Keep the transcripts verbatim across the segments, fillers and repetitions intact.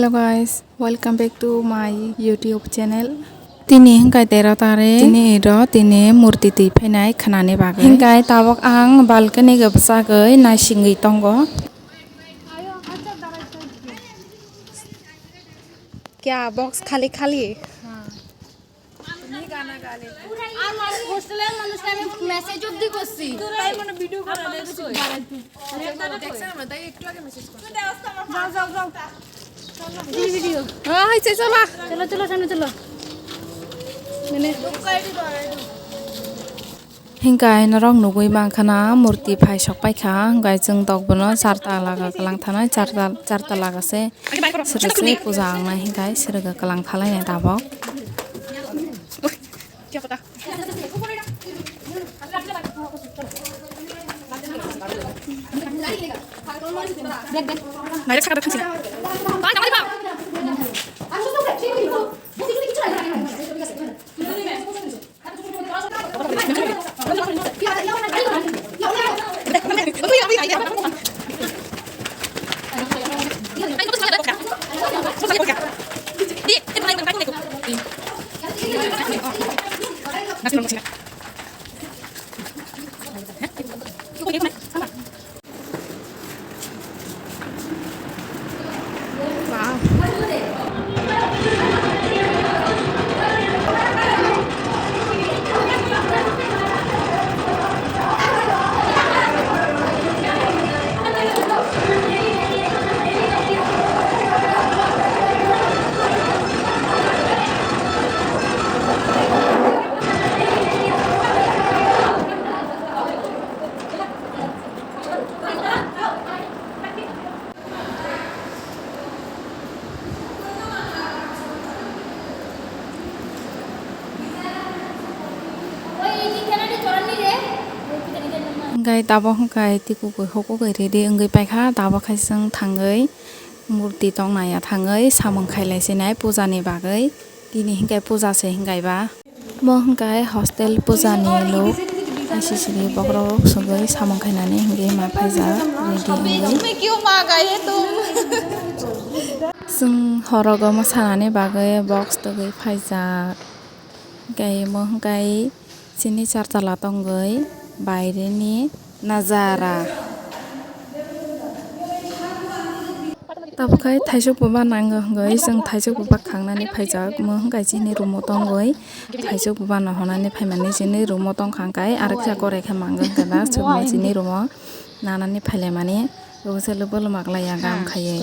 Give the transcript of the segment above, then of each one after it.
Hello guys, welcome back to my YouTube channel. Tini hingkai tero tarik, tini ro tini murti twi phainai khnani bagwi. Hingkai tabok ang balcony o bwchagwi naisingwi tongo. Kya box khali khali? আর হস্টেলের মানুষকে আমি মেসেজ অবধি করছি। তাই মানে ভিডিও করে দেখছি। দেখছেন আমরা, তাই একটু আগে মেসেজ করছি। যাও, যাও, যাও। এই ভিডিও। হ্যাঁ, হয়েছে, চলো। চলো, চলো, সামনে চলো। মানে Hingkai norok nugwi mankha na murti phai sok paikha, hingkai chwng tok bono charta laga kwlang thanai, charta, charta laga se srwse puja wngnai, hingkai srwgo kwlang thalainai tabok. Hingkai tabok hingkai tikukui hokugui ready wngwi paikha, tabok hai chwng thangwi murti tongnaya thangwi samung khailai sinai puja ni bagwi, tini hingkai puja se hingkai ba. Bo hwnkhe hostel puja ni lok, I C C ni bokhorok sogwi samung khainani hwnkhe ma phaijak ready wngwi. Chwng horogo mwsanani bagwi box tugwi phaijak. Hwnkhe imo hwnkhe chini chartala tongwi baireni Najara. Tabukhe thaisok buba nango hwnkhe chwng thaisok buba khangnani phaijak, omo hwnkhe chini room o tongwi thaisok buba no honani phaimani chini room o tongkha hwnkhe, arokhe kore khe mangwkha hwnkhe ba chwngno chini room o nanani phailaimani. Obo se lubolo maklai ya gam khaiwi.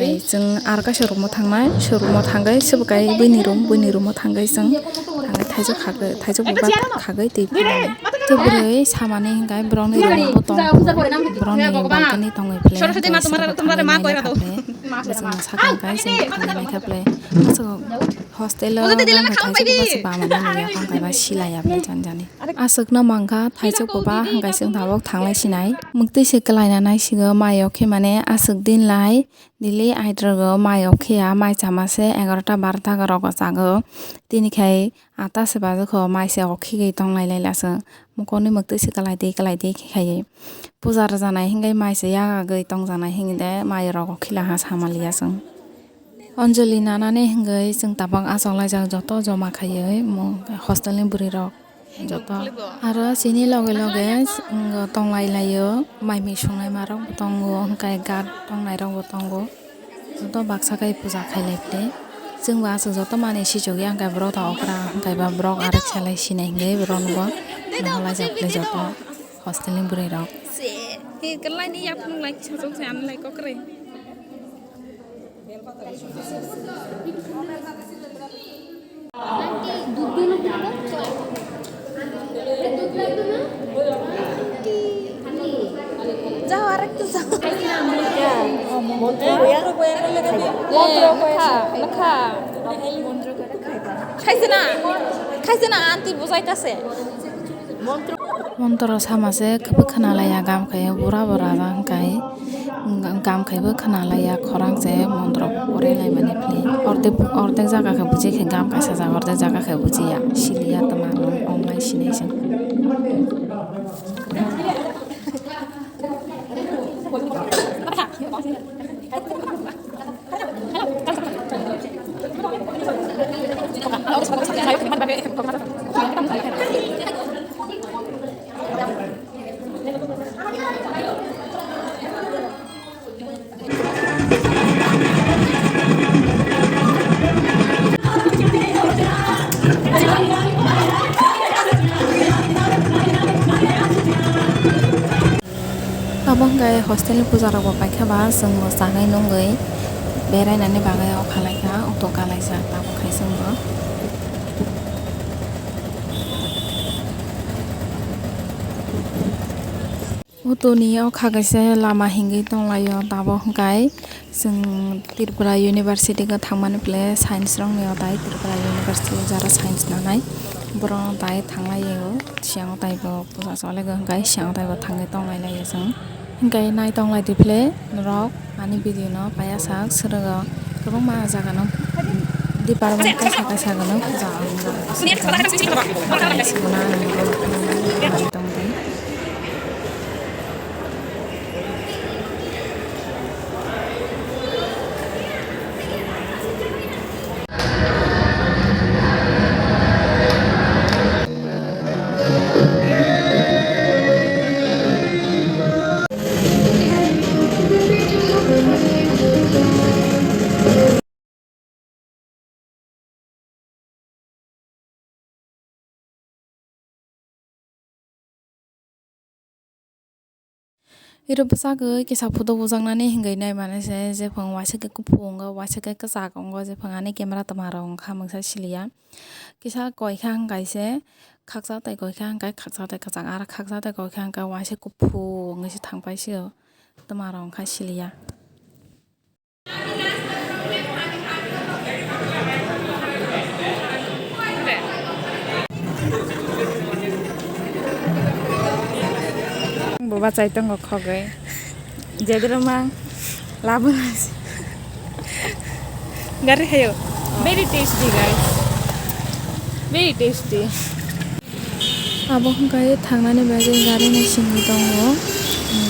Tei chwng aro kaisa room o thangnai, se room o thangwi se bwkai buini room, buini room o thangwi chwng thangwi thaisok khagwi, thaisok buba khagwi twi phunani. Tei bwrwi samani hwnkhe borokni room o bo tong, borokni balcony tongwi phle, hwnkhe se bo thangwi naikha phle, bo chwng sakha hwnkhe chwng thangwi naikha phle. Aswk hostel o thaisok buba se bamani nukya, hwnkhe ba silaiya phle jani jani. Aswkno mankha thaisok buba hwnkhe chwng tabuk thanglai sinai. Mwktwi se kwlaina naisigo mai o khe mane aswk din lai nili aidrogo mai o khe ya mai chama se egarota barota rogo chago. Tini khai ata se bajokho mai se o khigwi tonglai lai laswk. Mokolni mwktwi se kwlai di kwlai di khe khaiwi. Puja rwjanai hwnkhe mai se yagagwi tongjanai hwnkhe de mai rogo khilaha samaliya chwng. Anjali nanani hwnkhe chwng tabuk achuk laijak joto joma khaiwi mo hostel ni bwrwi rok joto. Aro chini loge loge tonglai laio, mai mui songnaima rok bo tongo, hwnkhe guard tongnai rok bo tongo, joto baksa khai puja khailai phle. Chwng bo achuk joto manwi sichogwi hwnkhe borok ta okra hwnkhe ba borok arok salai sinai hwnkhe borok no bo nahalaijak phle joto hostel ni bwrwi rok. Aunty, dudh dunu dudh dunu. Aunty, যাও, আরেকটু যাও। এ, লেখা, লেখা। খাইছে না? খাইছে না? Aunty বুঝাইতাছে। Montro sama se kwbwi khwnalaiya gam khai bura bura jang khai gam khai bo khwnalaiya khorang se montro pore laimani phle ordek ordek jaga khe buji khe gam kaisa jaga ordek jaga khe bujiya siliya tma ong lai sinai se. Abo hwnkhe hostel ni puja rok bo paikha ba, chwng bo chanai nungwi berainani bagwi o khalaikha, auto kalaijak tabuk khai chwng bo. Auto ni o kha kaisa lama hingwi tonglaio tabuk hwnkhe. Chwng Tripura University o thangmani phle science rokni o tai Tripura University o jara science nanai borok o tai thanglai o siyang o tai bo puja choli o hwnkhe siyang o tai bo thangwi tonglai lai o chwng hwnkhe nai tonglai di phle norok ani video no paiya sak swrwgo kwbangma jaga no department kaisa kaisa gwnang puja o tongdi. Iro bwsakgwi kisa photo bujaknani hingwi naimani se, jephang waisa khe kuphur wngo, waisa khe kwchak wngo, jephang ani camera twma rok wngkha mungsa siliya. Kisa koikha hwnkhe se khakchang tai koikha hwnkhe khakchang tai kwchak, aro khakchang tai koikha hwnkhe waisa kuphur wngwi se thangpai sio, twma rok wngkha siliya. Bo bachai tongo khogwi. Jedrwma labwna. Gari hayo. Very tasty, guys. Very tasty. Abo hwnkhe thangnani bagwi gari naisingwi tongo.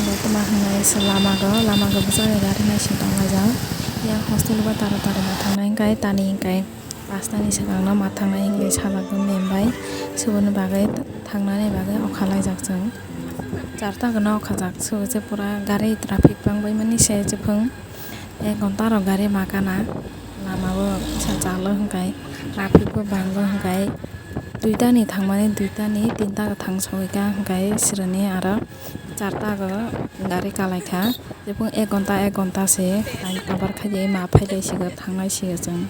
Bo toma hwnwi se lama go, lama go bwsakni gari naising tonglaijak. Yang hostel bo tara tara ma thangnai hwnkhe tani hwnkhe pasta ni swkang no ma thangnai hwnkhe sajagwi mem bai. Suboni bagwi thangnani bagwi okha laijak chwng. Charta gwnang okha jak, subose pura gari traffic bangbai mani se jephung. Ek ghonta rok gari ma kana, lama o kisa chalo hwnkhe, traffic bo banglo hwnkhe, duita ni thangmani, duita ni tinta thang sogwi ka hwnkhe, sironi aro charta go gari kalai kha, jephung ek ghonta, ek ghonta se time cover khai ma phai lai sigo, thanglai sigo chwng.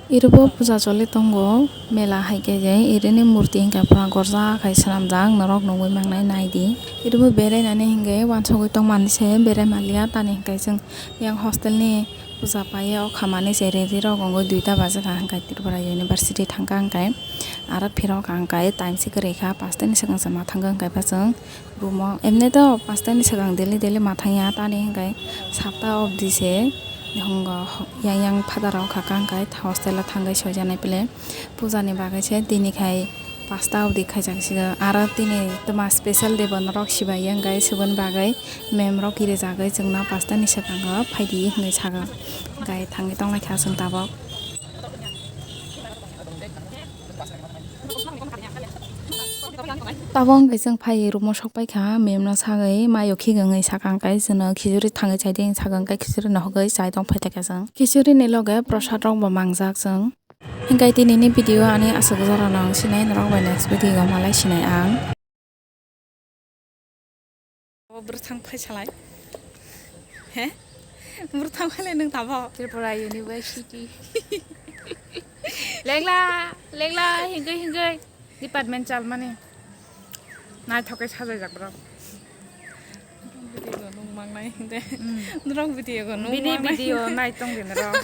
Iribo puja choli tongo, mela hai khe je irini murti hwnkhe pura gorja khai swnamjak, norok nugwi mangnai naidi. Iribo berainani hwnkhe uansugwi tongmani se berai manliya, tani hwnkhe chwng yang hostel ni puja paiya, o khamani se ready rok wngwi duita bajakha hwnkhe Tripura University thangkha hwnkhe aro phirokha hwnkhe time se kwrwi kha, pasta ni swkang se ma thangkha hwnkhe chwng. Room o, emni to pasta ni swkang daily daily ma thangya, tani hwnkhe sapta obdi se, hwngo yang yang father rok kha kang kai hostel o thangwi soijanai pele puja ni bagwi se tini khai pasta obdi khaijak sigo, aro tini twma special day bo norok sibai yang kai suboni bagwi mem rok kiri jagwi chwngno pasta ni swkango phaidi hwnwi sago, kai thangwi tonglai kha chwng tabok. Tabok hwnkhe chwng phai room o sok paikha, mem no sagwi mayo khigwngwi sakang kai chwngno khichuri thangwi chaidi, sakang kai khichuri no hogwi chai tong phaikha chwng. Khichuri ni loge prosad rok bo mangjak chwng. Hwnkhe tini ni video ani aswk jora no wng sinai, norok bai next video o malai sinai ang. Abo bwrwthang phai salai. He? Bwrwthang phai le nwng tabo? Tripura University. Lengla, lengla, hingwi, hingwi. Department chalmani. Naithok khe sajaijak bro. Video nung mangnai hingde. Hmm. Norok video go nung Bini mangnai video hingde. Nai tong di norok.